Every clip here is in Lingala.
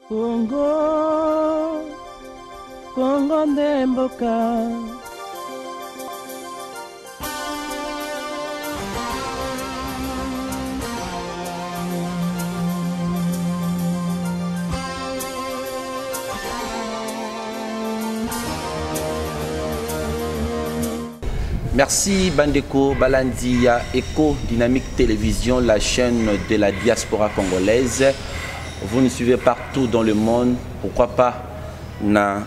Congo, Congo nde mboka. Merci Bandeko Balandi ya Eco Dynamique Télévision, la chaîne de la diaspora congolaise. Vous nous suivez partout dans le monde, pourquoi pas na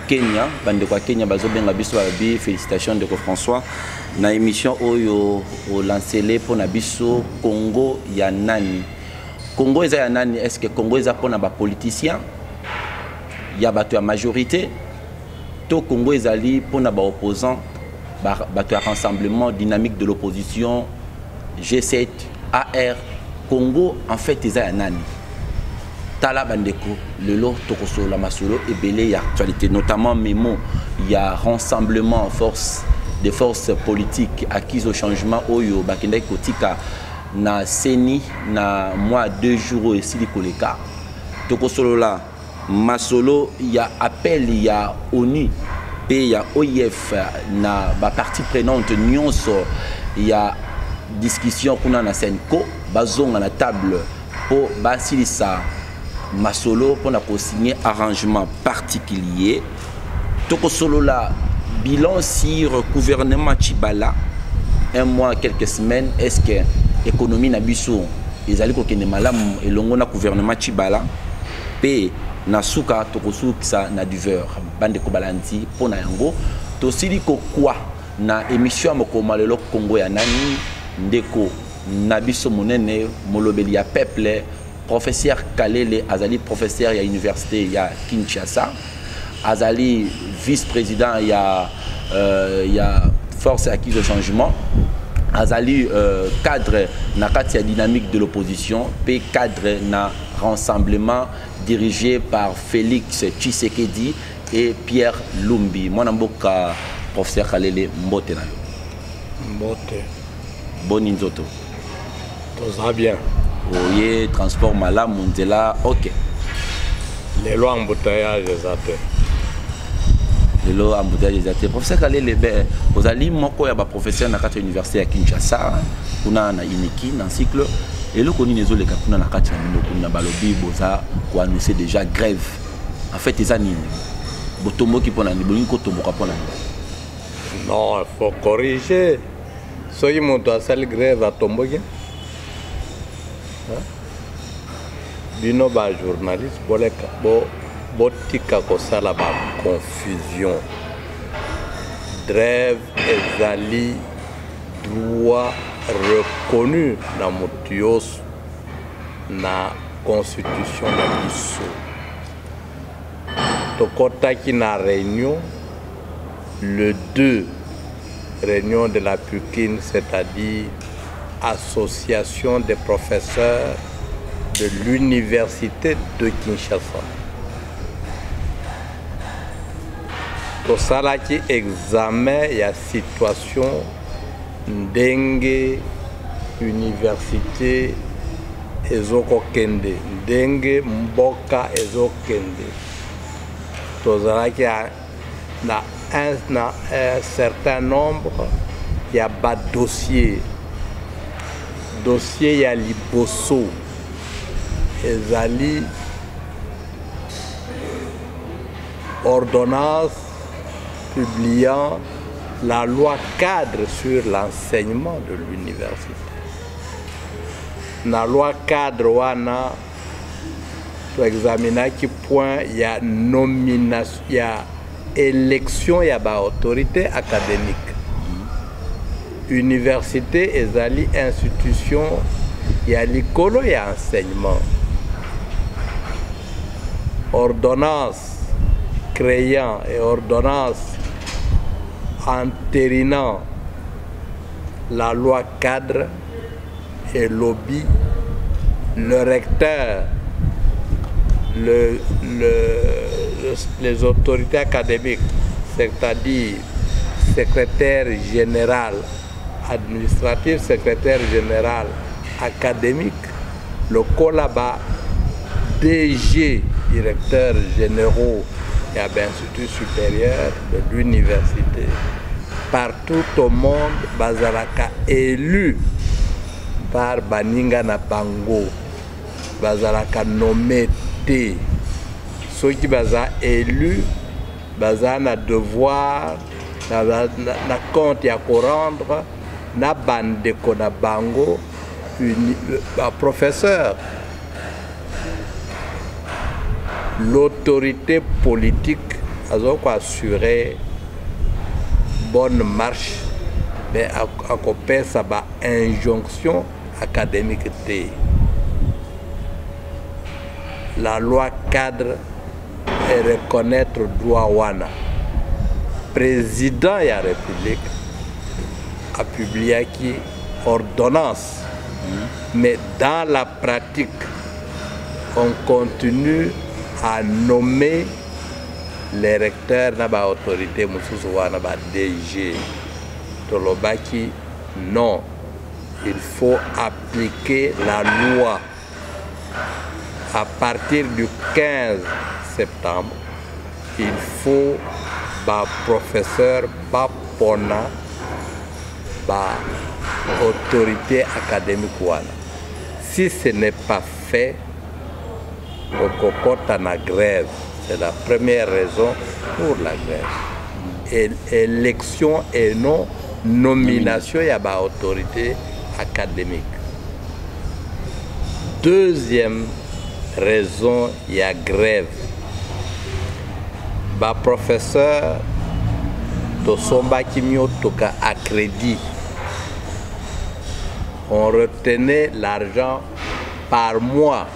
Kenya, bandeko ya Kenya bazobenga biso balobi félicitations ndeko François na émission oyo olancele mpo na biso Congo ya nani. Congo eza ya nani? Est-ce que Congo eza mpo na ba politiciens ya bato ya majorité to Congo ezali mpo na ba opposants bato ya rassemblement dynamique de l'opposition G7 AR Congo en fait eza ya nani? Tala bandeko lelo tokosolola masolo ebele ya actualité, notamment memo ya rassemblement en force des forces politiques acquises au changement oyo bakendaki kotika na CENI na mois 2 jours oyo esili koleka. Tokosolola masolo ya appel ya ONU pe ya OIF na ba partie prenante nyonso ya discussion kuna na CENCO, bazonga na table po basilisa masolo pona ko signer arrangement particulier. Tokosolola bilan sur gouvernement Tshibala, un mois quelques semaines, est-ce que économie na biso ezali kokende malamu elongo na gouvernement Tshibala? Pe na suka tokosukisa na divers bandeko balandi pona yango tosili kokwa na émission ya mokolo lelo Congo ya nani ndeko na biso monene molobeli ya peuple professeur Kalele azali professeur ya université ya Kinshasa, azali vice-président ya force acquise au changement, azali cadre na kati ya dynamique de l'opposition pe cadre na rassemblement dirigé par Félix Tshisekedi et Pierre Lumbi. Mwana mboka professeur Kalele, mbote na yo. Mbote. Boni nzoto. Toza bien. Oye transport malamu nzela OK. Lelo embouteillage eza te. Lelo embouteillage eza te. Professeur Kalele, be ozali moko ya ba professeur na kati ya université ya Kinshasa, kuna na Uniki na cycle. Eloko nini ezoleka kuna na kati ya bino kuna balobi boza ko annoncer déjà grève. En fait eza nini? Botomboki pona nini? Bolingi kotomboka pona nini? Non, il faut corriger. Soki moto asali grève atomboki. Hein? Bino ba journaliste boleka bo botika kosala ba confusion. Grève ezali droit reconnu na moto nyonso na constitution na biso. Tokotaki na réunion le 2, réunion de la PUKIN, c'est-à-dire association des professeurs de l'université de Kinshasa. Tosalaki examen ya situation ndenge université ezokokende, ndenge mboka ezokende. Tozalaki na un certain nombre ya ba dossier. Dossier ya liboso ezali ordonnance publiant la loi cadre sur l'enseignement de l'université. Na loi cadre wana toexaminaki point ya nomination ya élection ya ba autorité académique. Université ezali institution ya likolo ya enseignement. Ordonnance créant et ordonnance entérinant la loi cadre et lobby, le recteur, les autorités académiques, c'est-à-dire secrétaire général administratif, secrétaire général académique, le collaba DG Directeurs généraux ya bainstitut supérieur de l'université partout au monde bazalaka élu par baninga na bango, bazalaka nommé te. Soki baza élu, baza na devoir na compte ya korendre na bandeko na bango baprofesseur. L'autorité politique aza koassurer bonne marche, mais akopesa ba injonction académique te. La loi cadre et reconnaître droit wana. Président ya République apubliaki ordonnance, mais dans la pratique, on continue à nommer les recteurs na baautorité mosusu wana, ba DG. Tolobaki non, il faut appliquer la loi. À partir du 15 septembre, il faut baprofesseur bapona baautorité académique wana. Si ce n'est pas fait, okokota na grève. C'est la première raison pour la grève, et élection et non nomination ya baautorité académique. Deuxième raison ya grève, baprofesseur tosombaki miotoka à crédit. On retenait l'argent par mois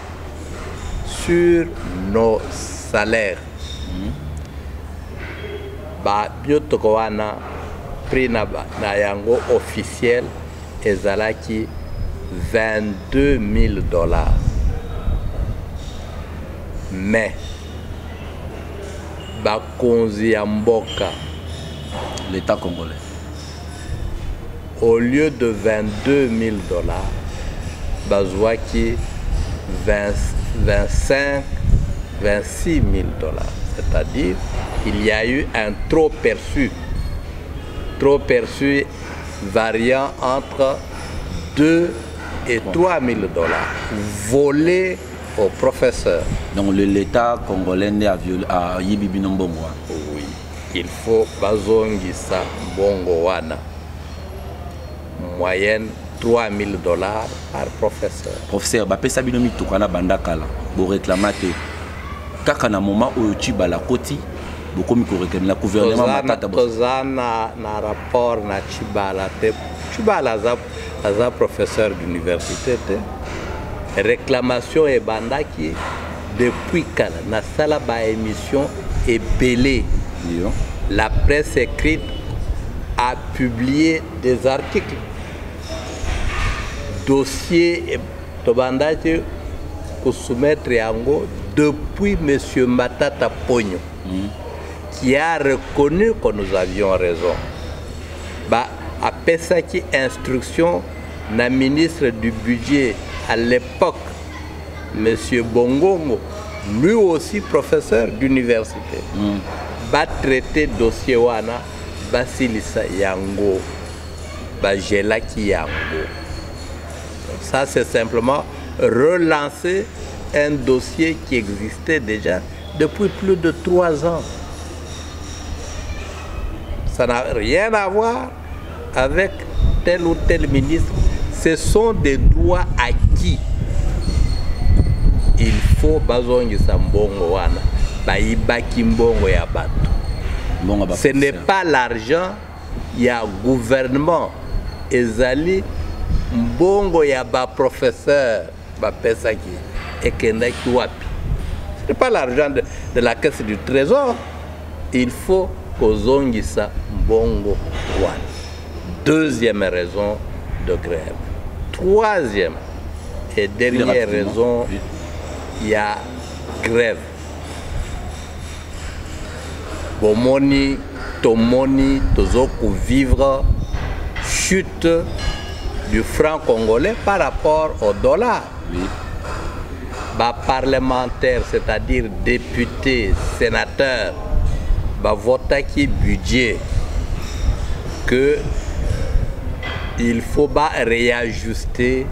sur nos salaires. Ba miotoka wana, prix na yango officiel ezalaki 22 000 $, mais bakonzi ya mboka, l'État congolais, au lieu de 22 000 $, bazwaki 20, 25, 26 000 $. C'est-à-dire, il y a eu un trop perçu, trop perçu variant entre 2 et 3 000 $ volés aux professeurs. Donc l'État congolais nde ayibi bino mbongo wana? Oui, il faut bazongisa mbongo wana, moyenne 3 000 $ par professeur. Professeur, bapesa bino mituka na banda kala, boréclama te. Kaka na moment oyo Tshibala koti, bokomi koréclame na gouvernement Matata. Toza na rapport na Tshibala te. Tshibala aza professeur d'université te. Réclamation ebandaki depuis kala. Nasala baémission ebele. Yo. La presse écrite a publié des articles, dossier tobandaki kosoumettre yango depuis monsieur Matata Ponyo, qui a reconnu que nous avions raison. Ba apesaki instruction na ministre du Budget à l'époque, monsieur Bongongo, lui aussi professeur d'université, batraité dossier wana, basilisa yango, bagelaki yango. Donc ça, c'est simplement relancer un dossier qui existait déjà depuis plus de 3 ans. Ça n'a rien à voir avec tel ou tel ministre. Ce sont des droits acquis. Il faut bazongisa mbongo wana. Bayibaki mbongo ya bato. Mbongo Ce n'est pas l'argent ya gouvernement, ezali mbongo ya baprofesseur bapesaki. Ekendaki wapi? Ce n'est pas l'argent de la caisse du Trésor. Il faut kozongisa mbongo wana. Deuxième raison de grève. Troisième et dernière Rapidement. Raison ya grève, bomoni, tomoni, tozokovivre chute du franc congolais par rapport au dollar. Baparlementaire, c'est-à-dire député, sénateur, bavotaki budget que il faut ba réajuster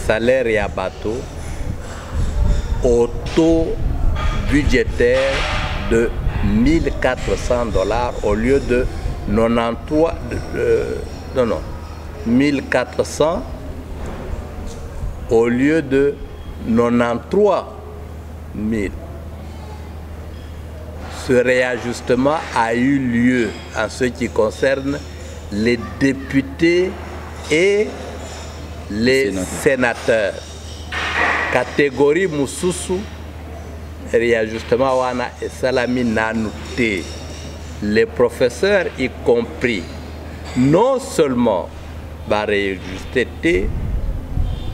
salaire ya bato au taux budgétaire de 1400 $ au lieu de 93, non, non, 1400 au lieu de 93 000. Ce réajustement a eu lieu en ce qui concerne les députés et les sénateurs. Sénateurs. Catégorie mosusu, réajustement wana esalami nanu te. Les professeurs y compris. Non seulement baréajuster te,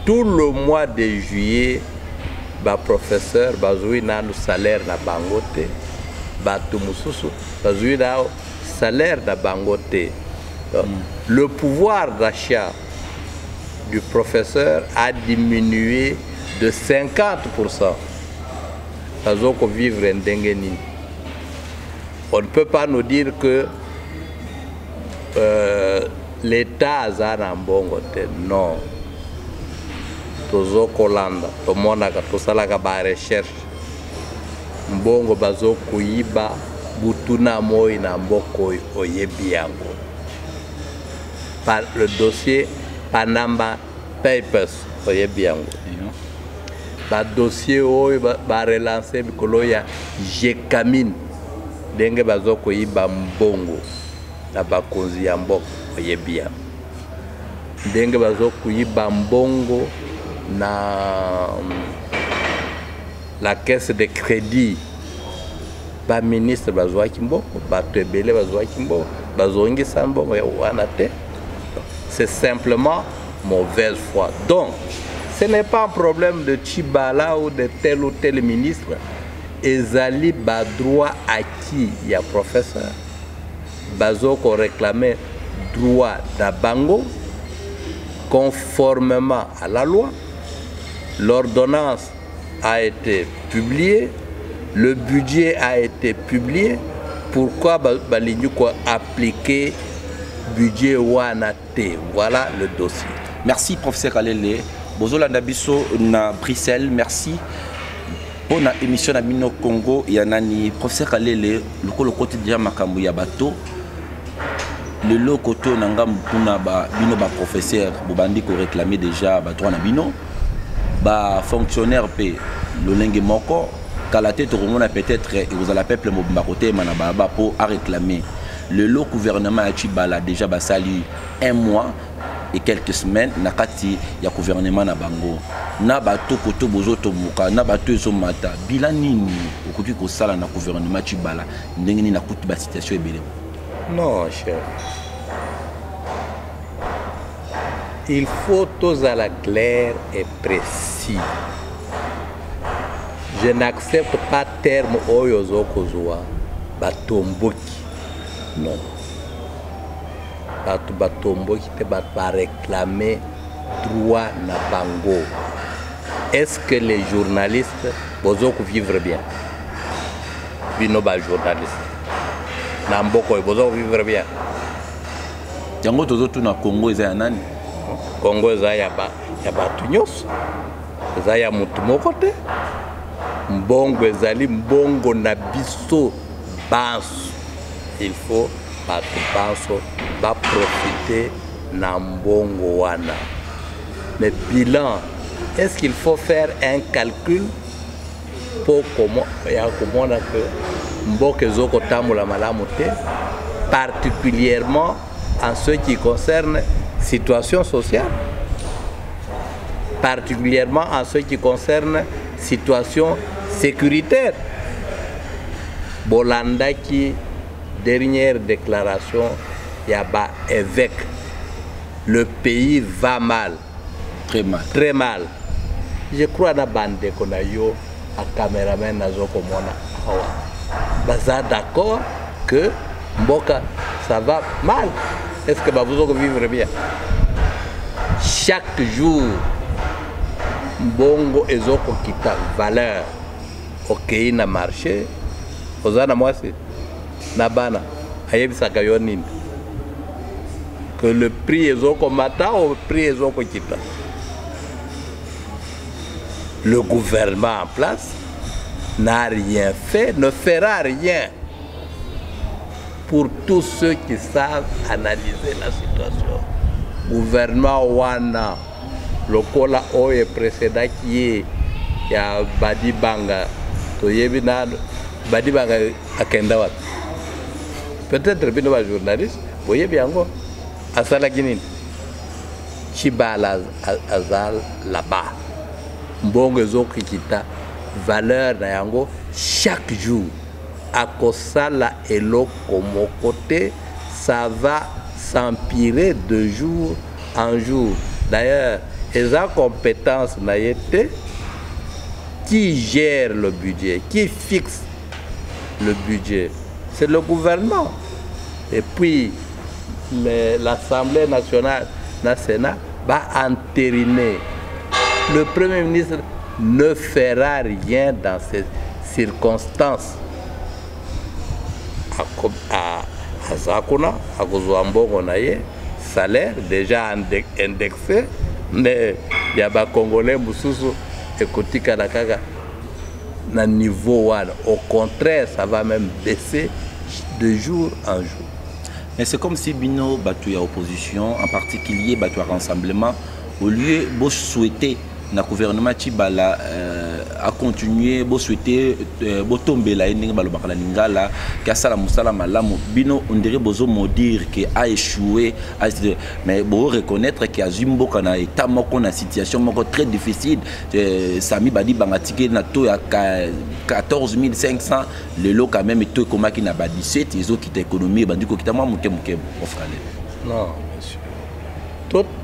tout le mois de juillet baprofesseur bazwi nanu salaire na bango te, bato mosusu bazwi na salaire na bango te. Donc, le pouvoir d'achat du professeur a diminué de 50%. Bazokovivre ndenge nini? On ne peut pas nous dire que l'État aza na mbongo te. Non, tozokolanda, tomonaka, tosalaka barecherche. Mbongo bazokoyiba butu na moi na mboka oyo, oyebi yango par le dossier Panama Papers, oyebi yango, badossier oyo barelance mikolo ya Gécamines, ndenge bazokoyiba mbongo na bakonzi ya mboka, oyebi yango, ndenge bazokoyiba mbongo na la caisse de crédit. Baministre bazwaki mbongo, bato ebele bazwaki mbongo, bazongisa mbongo ya wana te. C'est simplement mauvaise foi. Donc ce n'est pas un problème de Tshibala ou de tel ou tel ministre. Ezali badroit acquis ya professeur. Bazokoréclamer droit na bango conformément à la loi. L'ordonnance a été publiée, le budget a été publié. Pourquoi balingi appliquer budget wana te? Voilà le dossier. Merci, professeur Kalele. Bozolanda biso na Bruxelles, merci mpona émission na bino Congo ya nani. Professeur Kalele, lokolo okoti deja makambo ya bato lelo kote oyo na ngambu kuna, bino baprofesseur bobandi koréclamer déjà badroit na bino, bafonctionnaire mpe lolenge moko. Kala te tokomona peut-être ekozala peuple mobimba koteyema na balabala mpo aréclamer. Lelo gouvernement ya Tshibala déjà basali un mois et quelques semaines na kati ya gouvernement na bango. Na bato koto bozotomboka, na bato ezomata, bilan nini okoki kosala na gouvernement Tshibala? Ndenge nini nakuti basituation ebele? Non, chef, il faut tozala clair et précis. Je n'accepte pas terme oyo ozokozwa, batomboki. Non, bato batomboki te, bato baréclame droit na bango. Est-ce que les journalistes bozokovivre bien? Bino bajournaliste na mboka oyo, bozokovivre bien? Yango tozotuna, Congo eza ya nani? Congo eza ya bato nyonso, eza ya motu moko te. Mbongo ezali mbongo na biso banso. Il faut bato banso baprofite na mbongo wana. Mais bilan, est-ce qu'il faut faire un calcul mpo ya komona ke mboka ezokotambola malamu te, particulièrement en ce qui concerne situation sociale, particulièrement en ce qui concerne situation sécuritaire? Bolandaki dernière déclaration ya baévêque: le pays va mal. Très mal. Très mal. Je crois na bandeko na yo a cameraman nazokomona awa baza d'accord que mboka ça va mal. Est ce que bazokovivre bien? Chaque jour Mbongo ezokokita valeur. Okei na marché, oza na mwasi na bana, ayebisaka yo nini? Que le prix ezokomata ou prix ezokokita. Le gouvernement en place n'a rien fait, ne fera rien pour tous ceux qui savent analyser la situation. Gouvernement wana lokola oyo eprécédaki ye ya Badibanga, toyebi na Badibanga akenda wapi. Peut-être bino bajournaliste boyebi yango, asalaki nini. Tshibala aza là-bas, mbongo ezokikita valeur na yango chaque jour. Akosala eloko moko te, ça va s'empirer de jour en jour. D'ailleurs, eza compétence na ye te. Qui gère le budget, qui fixe le budget, c'est le gouvernement. Et puis l'Assemblée nationale na Sénat va entériner. Le Premier ministre ne fera rien dans ces circonstances. Aza kuna, akozwa mbongo na ye, salaire déjà indexé, mais ya bacongolais mosusu ekotikala kaka na niveau wana. Au contraire, ça va même baisser de jour en jour. Mais c'est comme si bino bato ya opposition, en particulier bato ya Rassemblement, au lieu bo souhaiter na gouvernement Tshibala a continuer, bo souhaiter botombela ye ndenge balobaka na lingala ke asala mosala malamu, bino on dirait bozo maudire ke a échoué. Mais bo reconnaître ke azwi mboka na état moko, na situation moko très difficile. Sami Badibanga tikeli na taux ya 14 500, lelo quand même taux ekomaki na ba 17, ezokita, économie ebandi kokita mwa moke moke ofrale. Non monsieur,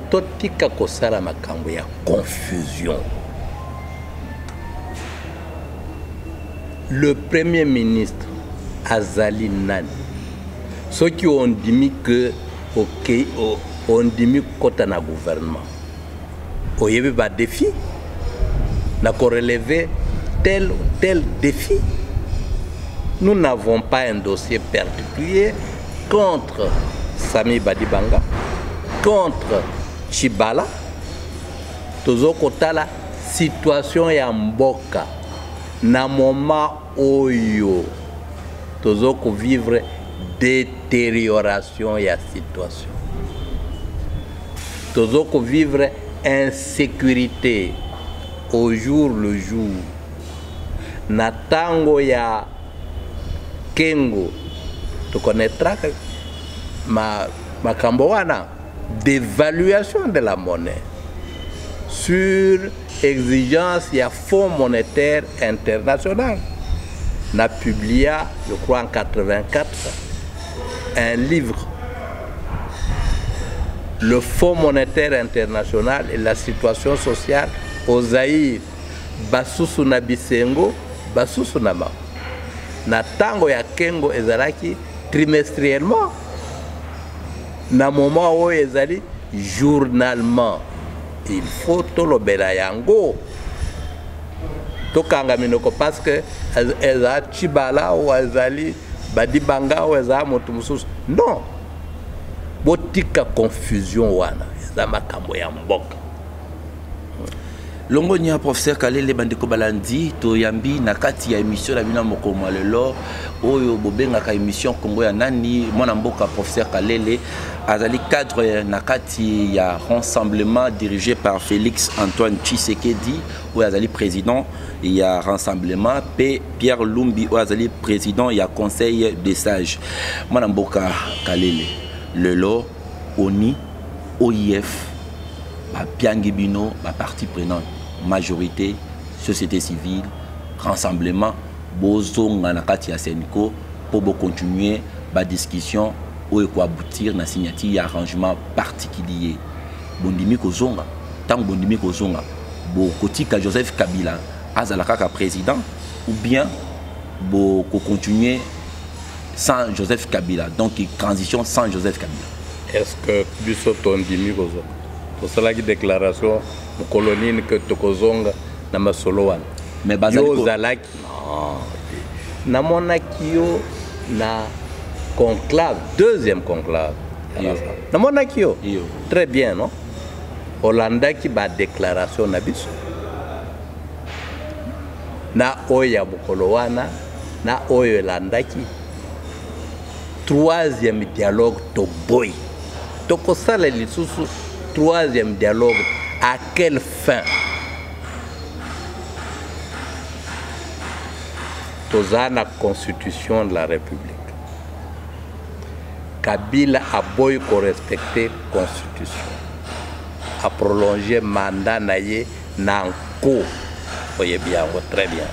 totika kosala makambo ya confusion. Le Premier ministre azali nani? Soki ondimi ke okay, ondimi kota na gouvernement, oyebi badéfi na korelever tel ou tel défi. Nous n'avons pas un dossier particulier contre Sami Badibanga, contre Tshibala. Tozokotala situation ya mboka na moment oyo tozokovivre détérioration ya situation, tozokovivre insécurité au jour le jour. Na ntango ya Kengo, tokonetraka ma makambo wana, dévaluation de la monnaie sur exigence ya Fonds monétaire international. Na publié, je crois en 84, un livre, Le Fonds monétaire international et la situation sociale au Zaïre. Basusu na bisengo, basusu na mawa. Na ntango ya Kengo ezalaki trimestriellement, na moment oyo ezali journalement. Il faut tolobela yango, tokanga minoko parce que eza Tshibala o ezali Badibanga o eza moto mosusu. Non, botika confusion wana, eza makambo ya mboka. Longonia, professeur Kalele. Bandeko balandi, toyambi na kati ya émission na bino mokolo ya lelo oyo bobengaka émission Kongo ya nani, mwana mboka professeur Kalele. Azali cadre na kati ya Rassemblement dirigé par Félix Antoine Tshisekedi, oyo azali président ya Rassemblement, mpe Pierre Lumbi, oyo azali président ya Conseil des sages. Mwana mboka Kalele, lelo ONI, OIF bapiangi bino bapartie prenante, majorité, société civile, Rassemblement, bozonga na kati ya CENCO mpo bocontinue badiscussion oyo ekoaboutir na signature ya arrangement particulier. Bondimi kozonga? Ntango bondimi kozonga, bokotika Joseph Kabila azala kaka président ou bien bokocontinue sans Joseph Kabila, donc transition sans Joseph Kabila? Est ce que biso tondimi kozonga? Tosalaki déclaration. Mokolo nini ke tokozonga na masolo wana? Mais bazali Yo ozalaki, non, te. Namonaki yo na conclave, deuxième conclave. Iyo. Namonaki yo. Iyo. Très bien, non? Olandaki ba déclaration na biso na oyo ya mokolo wana na oyo elandaki. Troisième dialogue toboyi, tokosala lisusu troisième dialogue à quelle fin? Toza na constitution de la République. Kabila aboyi korespecte constitution, aprolonge mandat na ye na nko, oyebi yango très bien.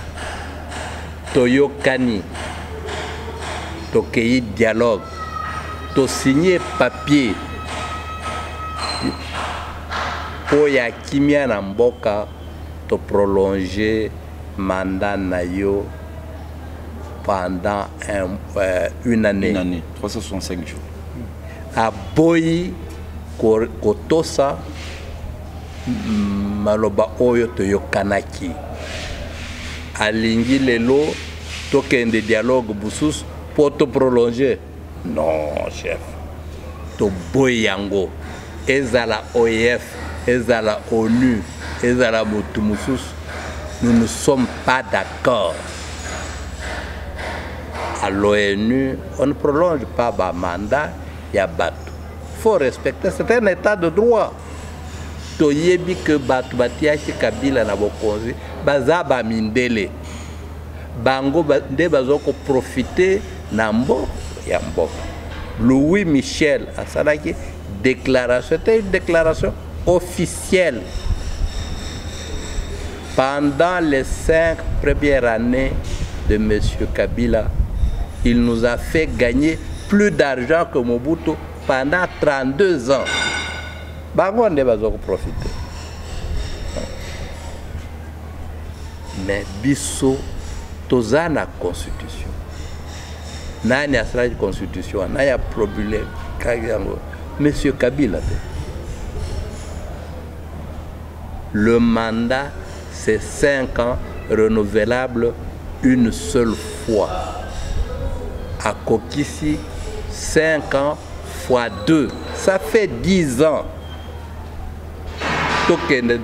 Toyokani, tokei dialogue, tosigne papier mpo ya kimia na mboka, toprolonge mandat na yo pendant une année. Une année, 365 jours. Aboyi kotosa maloba oyo toyokanaki. Alingi lelo tokende dialogue bususu po toprolonge. Non, chef, toboyi yango. Ezala OIF, ezala ONU, ezala motu mosusu, nous ne sommes pas d'accord. À l'ONU, on ne prolonge pas ba mandat ya bato. Faut respecter, c'est un état de droit. Toyebi ke bato batiaki Kabila na bokonzi baza ba mindele. Bango nde bazo ko profiter na mbo ya mboka. Louis Michel asalaki déclaration, c'était une déclaration officielle. Pendant les 5 premières années de Monsieur Kabila, il nous a fait gagner plus d'argent que Mobutu pendant 32 ans. Bango nde bazo ko profiter. Mais biso toza na constitution. Nani asalaki constitution? Nani a promulgué yango? Monsieur Kabila te. Le mandat, c'est 5 ans renouvelable une seule fois. Akokisi 5 ans fois 2, ça fait 10 ans. Tokende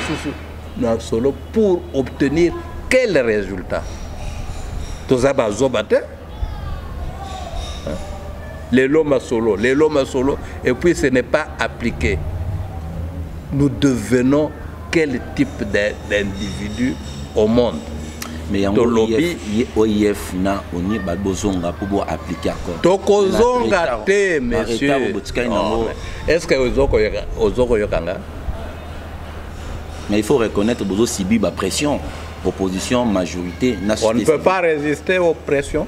susu na solo pour obtenir quel résultat? Toza bazoba te. Hein? Lelo masolo, lelo masolo, et puis ce n'est pas appliqué. Nous devenons quel type d'individu au monde? Mais yango Tolobi. OIF na ONU ba bozonga pour bo appliquer accord. Tokozonga Na te, retard, na monsieur. retard botikali Non, nango. mais est-ce que ozoko yoka nga? Mais il faut reconnaître bozo subir ba pression, opposition, majorité, na On ne société peut civile. pas résister aux pressions.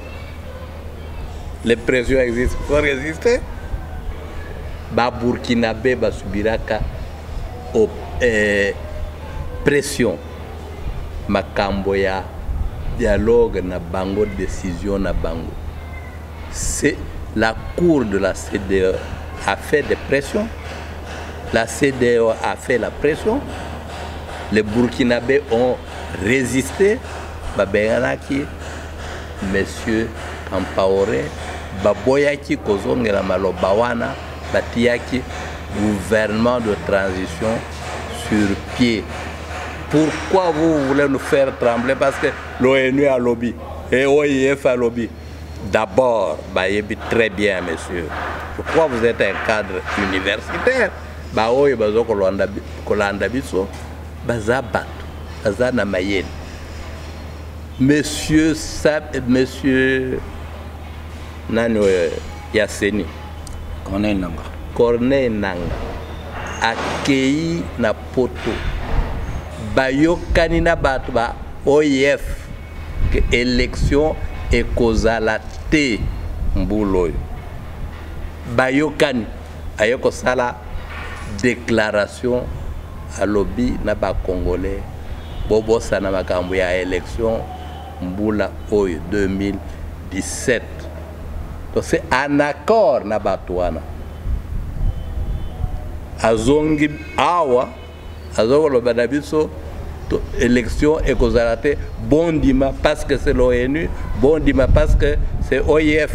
Les pressions existent, il faut résister. Ba Burkinabé ba subiraka au pression. Makambo ya dialogue na bango, décision na bango. C'est la cour de la CDAO a fait des pressions. La CDAO a fait la pression. Les Burkinabés ont résisté. Babenganaki Monsieur Compaoré, baboyaki kozongela maloba wana, batiaki gouvernement de transition sur pied. Pourquoi vous voulez nous faire trembler? Parce que l'ONU a lobby et OIF a lobby. D'abord, bayebi très bien, monsieur. Je crois que vous êtes un cadre universitaire. Ba oyo bazo kolanda biso, baza bato, baza na mayele. Monsieur Sab, monsieur nani oyo ya CENI? Corneille Nanga. Corneille Nanga akei na poto, bayokani na bato ba OIF ke élection ekozala te mbula oyo. Bayokani, aye kosala déclaration, alobi na bacongolais bobosana makambo ya élection mbula oyo 2017. Donc c'est un accord na bato wana. Azongi awa, Azokoloba na biso élection ekozala te, bondima parce que c'est l'ONU, bondima parce que c'est OIF.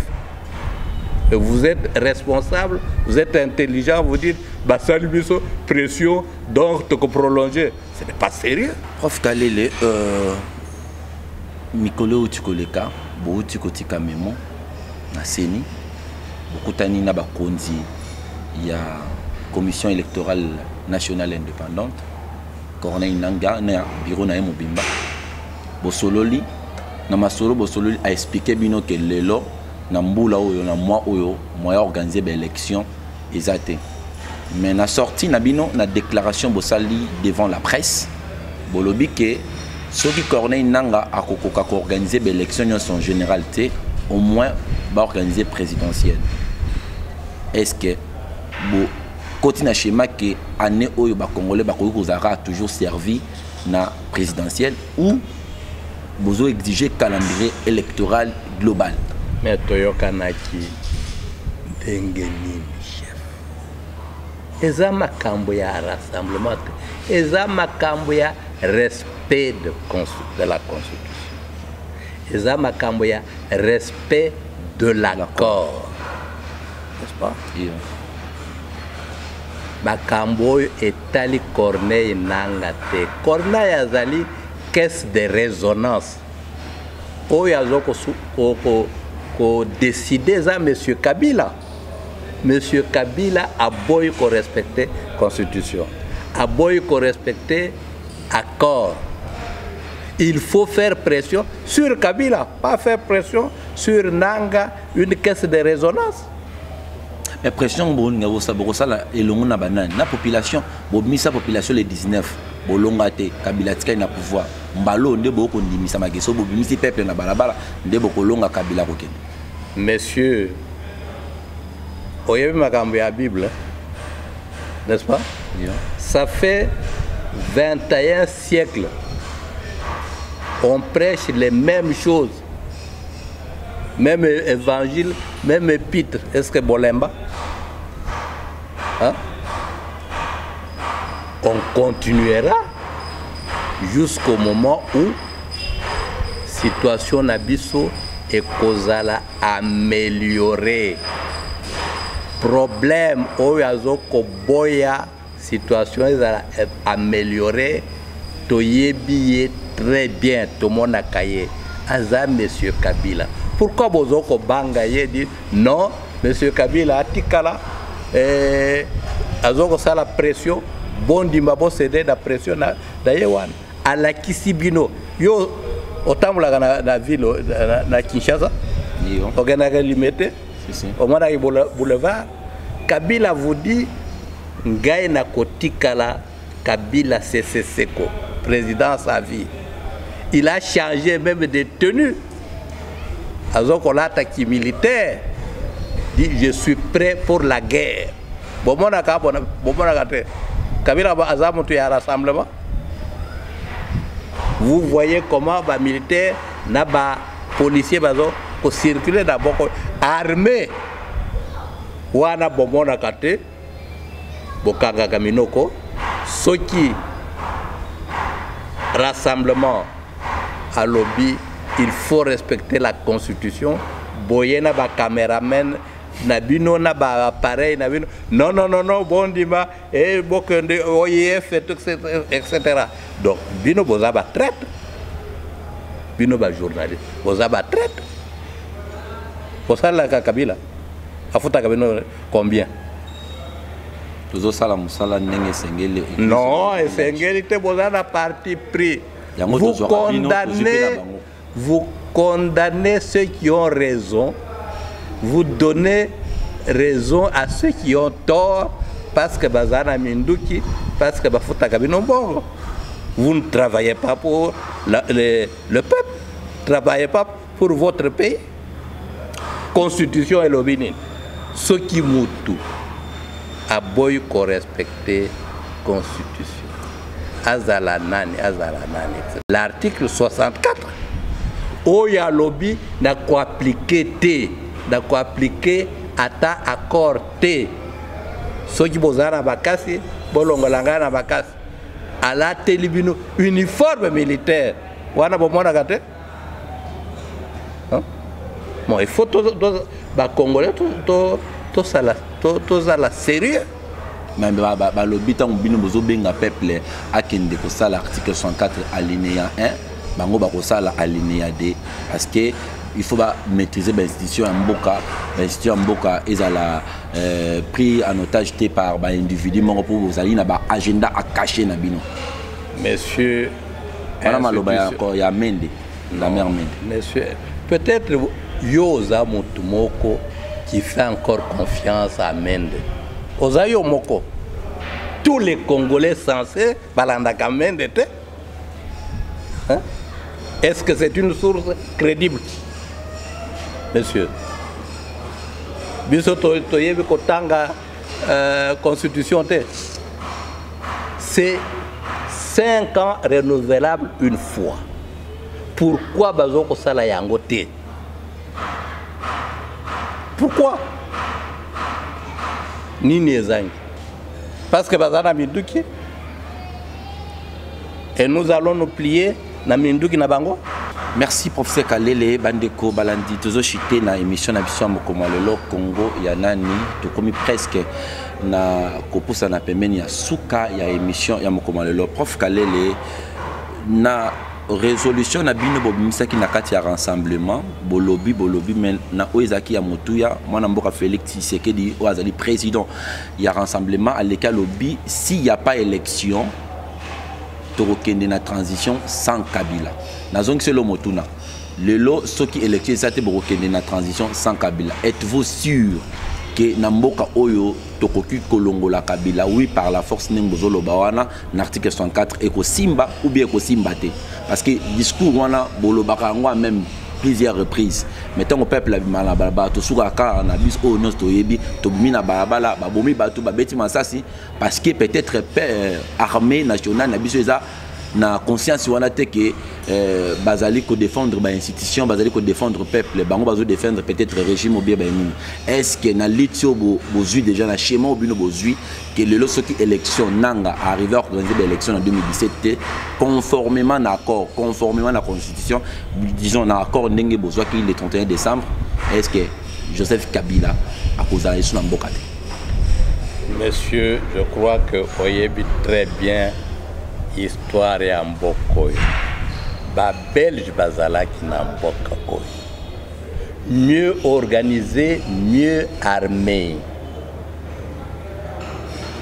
Et vous êtes responsable, vous êtes intelligent, vous dites basali biso pression, donc prolonger. Ce n'est pas sérieux. Prof Kalele, mikolo euti koleka, bouti kotika memo na CENI, bokutani na bakonzi ya Commission électorale nationale indépendante, Corneille Nanga na bureau na ye mobimba. Bosololi na masolo, bosololi, aexpliquer bino ke lelo na mbula oyo, na mois oyo, moyen organiser baélection eza te. Mais na sortie na bino, na déclaration bosali devant la presse, bolobi ke soki Corneille Nanga akokoka koorganiser baélection nyonso en général te, au moins baorganiser présidentielle. Est ce que bokoti na schéma ke année oyo bacongolais bakoki kozalaka toujours servi na présidentielle ou bozo exiger calendrier électoral global? Mais toyokanaki ndenge nini, chef? Eza makambo ya rassemblement te, eza makambo ya respect de la constitution, eza makambo ya respect de l'accord, n'est-ce pas? Yeah. Makambo oyo etali Corneille Nanga te. Corneille azali caisse de résonance. Oyo aza kodécider eza monsieur Kabila. Monsieur Kabila aboyi korespecter constitution, aboyi korespecter accord. Il faut faire pression sur Kabila, pas faire pression sur Nanga, une caisse de résonance. Mais pression bolinga bokosala elongo na banani? Na population? Bobimisa population le 19, bolonga te, Kabila tikali na pouvoir. Mbala oyo nde bokondimisa makeso, bobimisi peuple na balabala nde bokolonga Kabila kokende? Monsieur, oyebi makambo ya Bible, n'est-ce pas? Yeah. Ça fait 21 siècles on prêche les mêmes choses, même évangile, même épître. Est-ce que bolemba, hein? On continuera jusqu'au moment où situation na biso ekozala améliorée. Problème oyo azokoboya situation ezala améliorée, toyebi ye très bien, tomonaka ye, aza monsieur Kabila. Pourquoi bozokobanga ye? Di non, monsieur Kabila atikala, azokosala pression, bondima, bocéder na pression na ye wana. Alakisi bino, yo otambolaka na ville na Kinshasa, okendaka Limete, omonaki boulevard. Kabila vous dit: ngai nakotikala Kabila Sese Seko, président à vie. Il a changé même de tenue, azokolata ki militaire, dit: je suis prêt pour la guerre. Bomonaka, bomonaka te Kabila aza moto ya rassemblement? Vous voyez comment bamilitaire na bapolicier bazo kocirculer na boko armé wana? Bomonaka te, bokangaka minoko. Soki rassemblement alobi il faut respecter la constitution, boye na bacameraman na bino, na baappareil na bino: non, non, non, non, bondima e bokende OIF, etc. Donc bino boza batraître, bino bajournaliste boza batraître, bosalelaka Kabila. Afutaka bino combien? Tozosala mosala ndenge esengeli. Non, esengeli te, boza na parti pris. Vous condamnez ceux qui ont raison, vous donnez raison à ceux qui ont tort, parce que baza na minduki, parce que bafutaka bino mbongo. Vous ne travaillez pas pour le peuple, travaillez pas pour votre pays. Constitution elobi nini? Soki mutu aboyi korespecter constitution, azala nani, azala nani, l'article 64 oyo alobi na koappliquer te, na koappliquer ata accord te. Soki bozala na bakasi, bolongola ngai na bakasi. Alateli bino uniforme militaire wana bomonaka te. Hein? Bon, il faut bacongolais tozala sérieux. Mais balobi ntango bino bozobenga peuple akende kosala article 64 alinéa 1, bango bakosala alinéa 2, parce que il faut bamaîtriser bainstitution ya mboka. Bainstitution ya mboka ezala pris en otage te par baindividu moko, mpo bozali na baagenda acaché na bino. Monsieur, wana maloba ya Mende, la mère Mende. Monsieur, peut-être yo oza motu moko qui fait encore confiance à Mende. Oza yo moko. Tous les Congolais censés balandaka Mende te. Hein? Est-ce que c'est une source crédible, monsieur? Biso toyebi kotanga constitution te. C'est 5 ans renouvelable une fois. Pourquoi bazo kosala yango te? Pourquoi? Nini ezangi? Parce que baza na minduki et nous allons nous plier na minduki na bango. Merci, professeur Kalele. Bandeko balandi, tozochite na émission na biso ya mokolo ya lelo, Congo ya nani. Tokomi presque na kopusa na pembeni ya suka ya émission ya mokolo ya lelo. Prof Kalele, na résolution na bino bobimisaki na kati ya rassemblement, bolobi me na oyo ezalaki ya motuya, mwana mboka Félix Tshisekedi, oyo azali président ya rassemblement, aleki alobi: s'il y a pas élection, tokokende na transition sans Kabila. Nazongiselo motuna: lelo, soki élection eza te, bokokende na transition sans Kabila? Êtes-vous sûr ke na mboka oyo tokoki kolongola Kabila, oui, par la force, ndenge bozoloba wana na article 64, ekosimba ou bien ekosimba te? Parce que discours wana bolobaka yango même plusieurs reprises, mais ntango peuple abima na balabala, tosukaka kaka na biso oyo nyonso toyebi. Tobimi na balabala, babomi bato, babeti masasi, parce que peut-être armée nationale na biso eza na conscience wana te ke bazali kodéfendre bainstitution, bazali kodéfendre peuple. Bango bazodéfendre peut-être régime ou bien banini. Est ce que na liti oyo bozwi déjà, na schéma oyo bino bozwi, ke lelo soki élection, Nanga arrivé à organiser baélection na 2017 te, conformément na accord, conformément na constitution, disons na accord ndenge bozwaki le 31 décembre, est ce que Joseph Kabila akozala lisusu na mboka te? Monsieur, je crois que oyebi très bien histoire ya mboka oyo. Babelge bazalaki na mboka oyo, mieux organisé, mieux armé.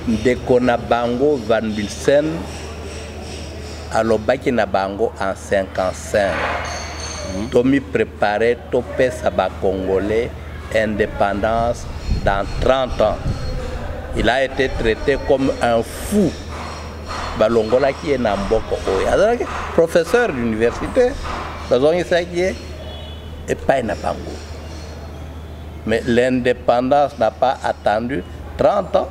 Ndeko na bango Van Bilsen alobaki na bango en 55: tomi préparé, topesa bacongolais indépendance dans 30 ans. Il a été traité comme un fou. Balongolaki ye na mboka oyo. Azalaki professeur d'université, bazongisaki ye epai na bango. Mais l'indépendance n'a pas attendu 30 ans.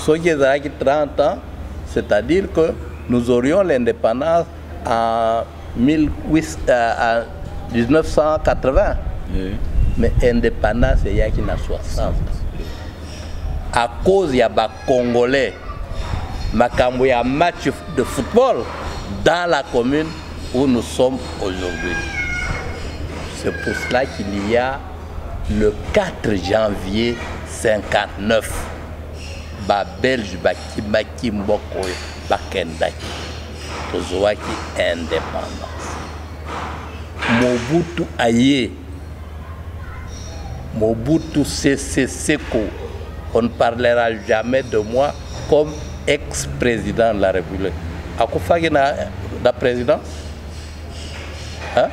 Soki ezalaki 30 ans, c'est-à-dire que nous aurions l'indépendance en 18, en 1980. Oui. Mais indépendance eyaki na 60 à cause ya bacongolais, makambo ya match de football dans la commune où nous sommes aujourd'hui. C'est pour cela qu'il y a le 4 janvier 59, babelge bakimaki mboka oyo, bakendaki, tozwaki indépendance. Mobutu aye, Mobutu Sese Seko. On ne parlera jamais de moi comme ex-président de la République. Akufaki na présidence, hein?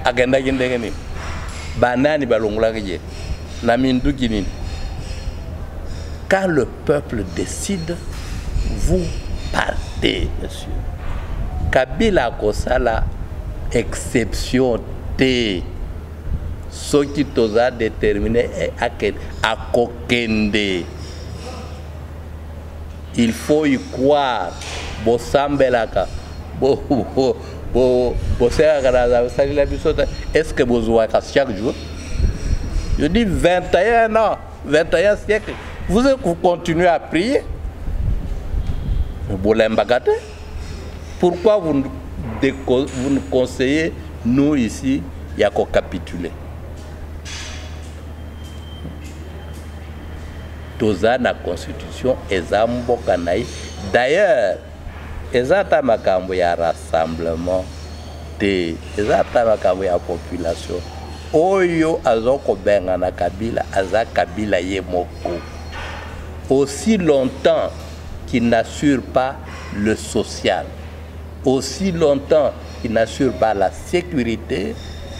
Akendaki ndenge nini? Banani balongolaki ye na minduki nini? Quand le peuple décide, vous partez. Monsieur Kabila akosala exception te. Soki toza déterminé, akokende. Il faut y croire. Bosambelaka, bosengaka na salela biso te. Est ce que bozwaka chaque jour? Je dis 21 ans, 21 siècle, vous, vous continuez à prier. Bolembaka te. Pourquoi vous nous, vous nous conseillez, nous ici, ya kocapituler? Toza na constitution, eza mboka na ye. D'ailleurs, eza ata makambo ya rassemblement te, eza ata makambo ya population. Oyo aza kobengana Kabila aza Kabila ye moko. Aussi longtemps qu'il n'assure pas le social, aussi longtemps qu'il n'assure pas la sécurité,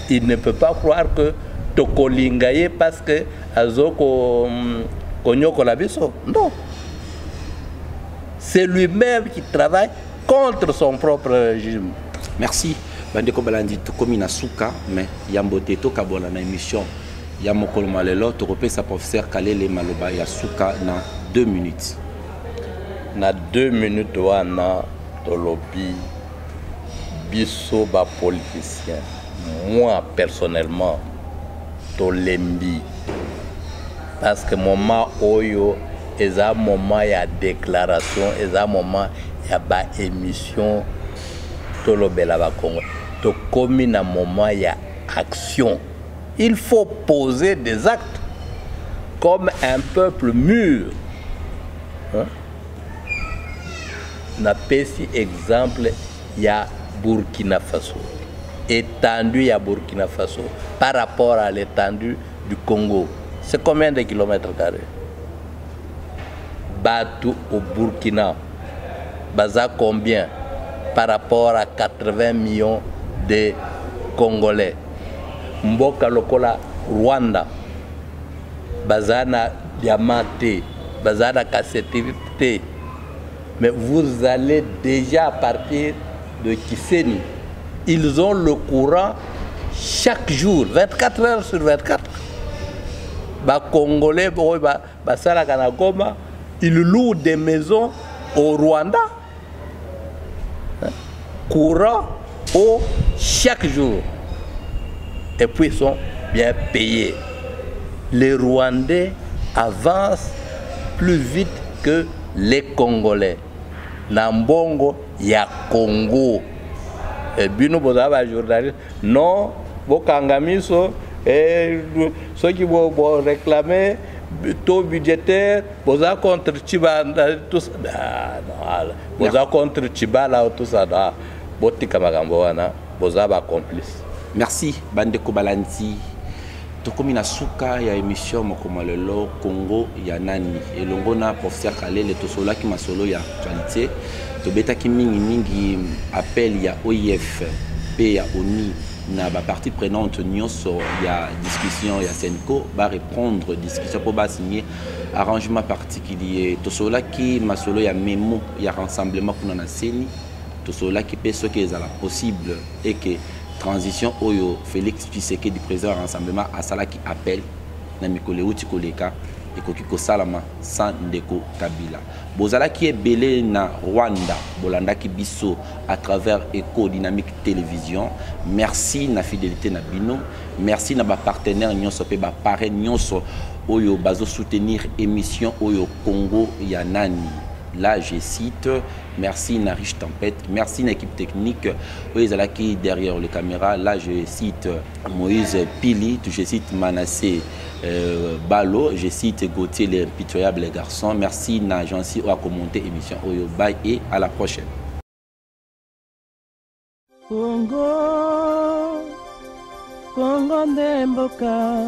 il ne peut pas croire que tokolinga ye parce que azo konyokola biso. Non, c'est lui-même qui travaille contre son propre régime. Merci, bandeko balandi. Tokomi na suka, mais yambo te tokabola na émission ya mokolo ma lelo, tokopesa professeur Kalele maloba ya suka na 2 minutes. Na 2 minutes wana, tolobi biso bapoliticien, moi personnellement, tolembi, parce que moment oyo eza moment ya déclaration, eza moment ya baémission tolobela bakongo. Tokomi na moment ya action. Il faut poser des actes comme un peuple mûr, hein? Napesi exemple ya Burkina Faso. Étendue ya Burkina Faso par rapport à l'étendue du Congo, c'est combien de kilomètres carrés? Bato au Burkina baza combien par rapport à 80 millions de Congolais? Mboka lokola Rwanda, baza na diamant te, baza na cassitérite te, mais vous allez déjà à partir de Gisenyi, ils ont le courant chaque jour, 24 heures sur 24. Bacongolais oyo basalaka na Goma, ils louent des maisons au Rwanda. Courant, eau chaque jour, et puis ils sont bien payés. Les Rwandais avancent plus vite que les Congolais na mbongo ya Congo. E bino bozala bajournaliste, non, bokanga miso. E soki boréclame taux budgétaire, boza contre Tshibala, tout ça. Ah, non, boza contre Tshibala, tout ça. Ah, botika makambo wana, boza bacomplice. Merci, bandeko balandi. Tokomi na suka ya émission mokolo lelo, Congo ya nani, elongo na professeur Kalele. Tosololaki masolo ya actualité, tobetaki mingimingi appel ya OIF mpe ya ONU na bapartie prenante nyonso ya discussion ya CENCO bareprendre discussion mpo basigne arrangement particulier. Tosololaki masolo ya memo ya rassemblement kuna na CENI. Tosololaki mpe soki ezala possible eke transition oyo Félix Tshisekedi, président ya rassemblement, asalaki appel na mikolo euti koleka, ekoki kosalama sans ndeko Kabila. Bozalaki ebele na Rwanda, bolandaki biso à travers Eco Dynamique Télévision. Merci na fidélité na bino. Merci na bapartenaire nyonso mpe baparrain nyonso oyo bazosoutenir émission oyo Congo ya nani. Là, je cite, merci na Riche Tempête, merci na équipe technique oyo ezalaki derrière les caméras. Là, je cite Moïse Pili, je cite Manassé Balo, je cite Gauthier, l'impitoyable garçon. Merci na Jansi oyo akomonte émission oyo. Bye et à la prochaine. Congo, Congo nde mboka.